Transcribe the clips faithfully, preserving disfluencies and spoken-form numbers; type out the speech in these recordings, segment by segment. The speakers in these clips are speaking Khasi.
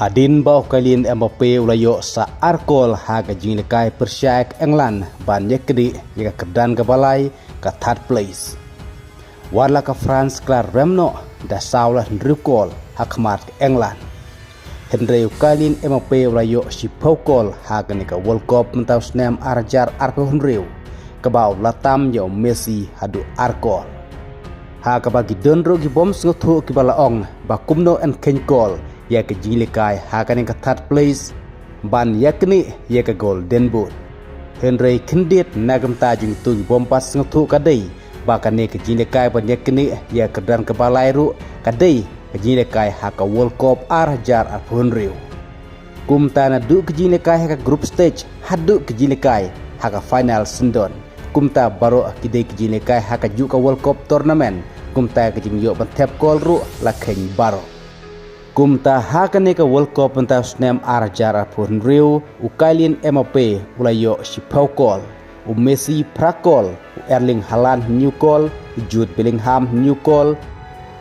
Hadien ba u Kylian Mbappe u la ïoh sa ar kol ha ka jingïalehkai pyrshah ïa ka England ban ïaknieh ïa ka kyrdan kaba lai, ka third place. Wat la ka France ka la rem noh da saw la hynriew kol ha khmat ka England, hynrei u Kylian Mbappe u la ïoh shiphew kol ha kane ka World Cup mynta u snem ar hajar arphew hynriew, kaba u la tam ïa u Messi haduh ar kol. Ha kaba ki don ruh ki bym sngewthuh kiba la ong ba kumno yn kheiñ kol ïa ka jingïalehkai ha kane ka third place ban ïaknieh ïa ka Golden Boot. Hynrei khyndiat na ka bynta jong kito ki bym pat sngewthuh ka dei ba kane ka jingïalehkai ban ïaknieh ïa ka kyrdan kaba lai ruh ka dei ka jingïalehkai ha ka World Cup ar hajar arphew hynriew. Kumta naduh ka jingïalehkai ha ka group stage haduh ka jingïalehkai ha ka final syndon, kumta baroh ki dei ka jingïalehkai ha kajuh ka World Cup tournament, kumta ka jingïoh ban thep kol ruh la kheiñ baroh. Kumta ha kane ka World Cup mynta u snem ar hajar arphew hynriew, u Kylian Mbappe u la ïoh shiphew kol, u Messi phra kol, u Erling Haaland hynñiew kol, u Jude Bellingham hynñiew kol,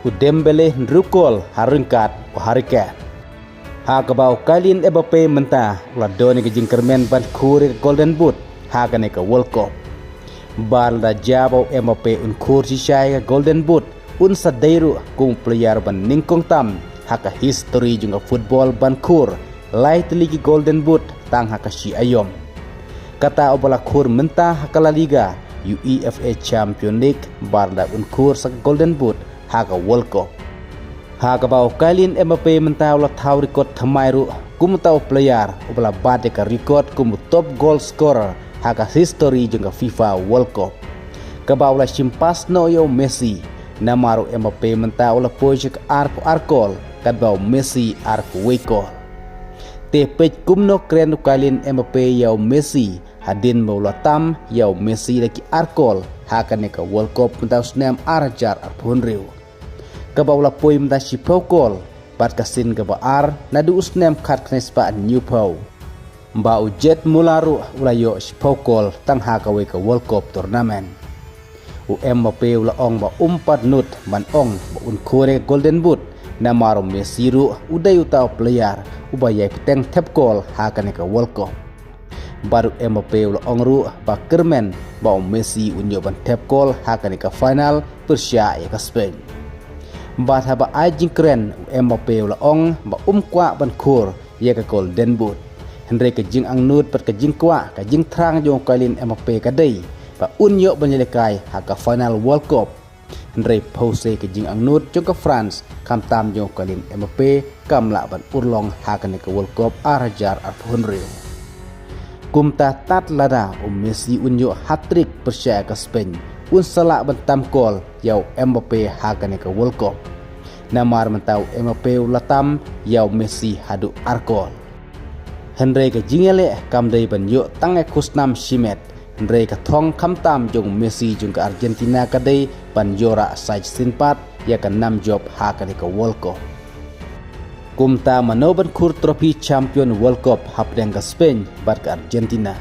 u Dembele hynriew kol ha ryngkat u Harry Kane. Ha kaba u Kylian Mbappe mynta u la don ïa ka jingkyrmen ban khur ïa ka Golden Boot ha kane ka World Cup. Bad lada jia ba u Mbappe un khur shisha ïa ka Golden Boot, un sa dei ruh kum u player ba nyngkong tam ha ka history jong ka football ban khur lai tylli ki Golden Boot tang ha ka shi aïom. Kata uba la khur mynta ha ka La Liga, UEFA Champions League, bad lada un khur sa ka Golden Boot ha ka World Cup. Ha kaba u Kylian Mbappe mynta u la thaw record thymmai ruh kum uta u player uba la bat ïa ka record kum u top goal scorer ha ka history jong ka FIFA World Cup, kaba u la shim pass noh ïa u Messi. Namar u Mbappe mynta u la poi sha ka arphew ar kol, katba u Messi arphew wei kol. Te peit kumno kren u Kylian Mbappe ïa u Messi hadien ba u la tam ïa u Messi da ki ar kol ha kane ka World Cup mynta u snem ar hajar arphew hynriew, kaba u la poi mynta shiphew kol, bad ka sien kaba ar naduh u snem khatkhyndai spah hynñiewphew, ba u Gerd Muller ruh u la ïoh shiphew kol tang ha kawei ka World Cup tournament. U Mbappe u la ong ba um pat nud ban ong ba un khur ïa ka Golden Boot, namar u Messi ruh u dei uta u player uba ïai bteng thep kol ha kane ka World Cup. Bad u Mbappe u la ong ruh ba kyrmen ba u Messi un ïoh ban thep kol ha kane ka final pyrshah ïa ka Spain. Bad haba ai jingkren, u Mbappe u la ong ba um kwah ban khur ïa ka Golden Boot. Hynrei ka jingangnud bad ka jingkwah, ka jingthrang jong u Kylian Mbappe ka dei ba un ïoh ban ïalehkai ha ka final World Cup. Hynrei phew sei ka jingangnud jong ka France, khamtam jong u Kylian Mbappe, kam lah ban urlong ha kane ka World Cup ar hajar arphew hynriew. Kumta tad lada u Messi un ïoh hat-trick pyrshah ïa ka Spain, un sa lah ban tam kol ïa u Mbappe ha kane ka World Cup. Namar mynta u Mbappe u la tam ïa u Messi haduh ar kol. Hynrei ka jingïaleh kam dei ban ïoh tang ïa ka khusnam shimet, hynrei ka thong khamtam jong u Messi jong ka Argentina ka dei ban ïoh rah sa shisien pat ïa ka nam jop ha kane ka World Cup. Kumta mano ban khur trophy champion World Cup hapdeng ka Spain bad ka Argentina?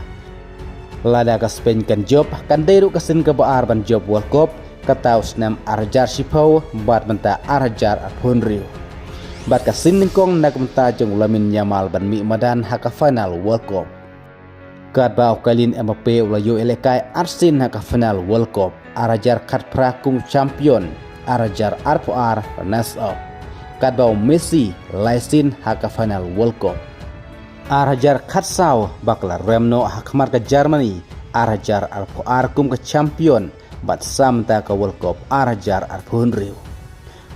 Lada ka Spain kan jop, kan dei ruh ka sien kaba ar ban jop World Cup, kata u snem ar hajar shiphew bad mynta ar hajar arphew hynriew. Bad ka sien nyngkong na ka bynta jong u Lamine Yamal ban mih madan ha ka final World Cup. Katba u Kylian Mbappe u la ïoh ïalehkai ar sien ha ka final World Cup, ar hajar khatphra kum u champion, ar hajar arphew ar runners up. Katba u Messi lai sien ha ka final World Cup. Ar hajar khatsaw ba ka la rem noh ha khmat ka Germany, ar hajar arphew ar kum ka champion, bad sa mynta ka World Cup ar hajar arphew hynriew.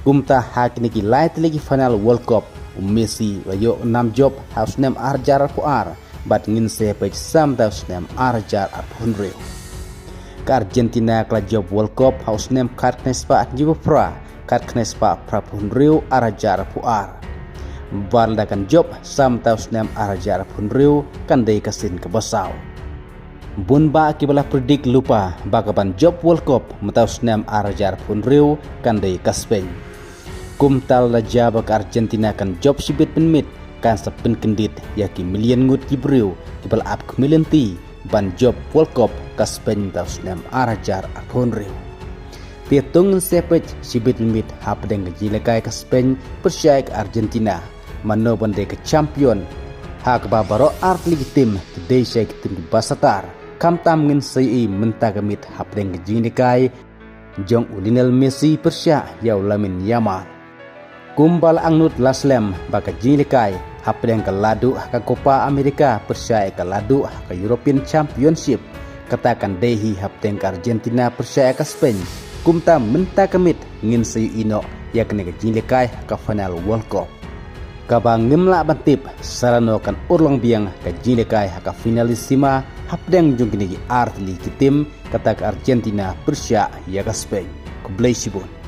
Kumta ha kine ki lai tylli ki final World Cup, u Messi u la ïoh nam jop ha u snem ar hajar arphew ar, bad ngin sa peit sa mynta u snem ar hajar arphew hynriew. Ka Argentina ka la jop World Cup ha u snem khatkhyndai spah hynñiewphew phra, khatkhyndai spah phraphew hynriew, ar hajar arphew ar. Bad lada kan jop sa mynta u snem ar hajar arphew hynriew, kan dei ka sien kaba saw. Bun bah kiba la predict lypa ba ka ban jop World Cup mynta u snem ar hajar arphew hynriew kan dei ka Spain. Kumta lada jia ba ka Argentina kan jop shibit mynmiet, kan sa pynkyndit ïa ki million ngut ki briew kiba la ap khmih lynti ban jop World Cup ka Spain mynta u snem ar hajar arphew hynriew. Te to ngin sa peit shibit mynmiet hapdeng ka jingïalehkai ka Spain pyrshah ïa ka Argentina. mano ban dei ka champion. Ha kaba baroh artylli ki tim ki dei sha ki tim kiba satar. Khamtam ngin sa ïohi mynta ka miet hapdeng ka jingïalehkai jong u Lionel Messi pyrshah ïa u Lamine Yamal. Kumba la angnud la slem ba ka jingïalehkai hapdeng ka laduh ha ka Copa America pyrshah ïa ka laduh ha ka European Championship, kata kan dei hi hapdeng ka Argentina pyrshah ïa ka Spain. Kumta mynta ka miet ngin sa ïohi noh ïa kane ka jingïalehkai ha ka final World Cup. Kaba ngim lah ban tip sa lano kan urlong biang ka jingïalehkai ha ka finalissima hapdeng jong kine ki artylli ki tim, kata ka Argentina pyrshah ïa ka Spain. Khublei shibun.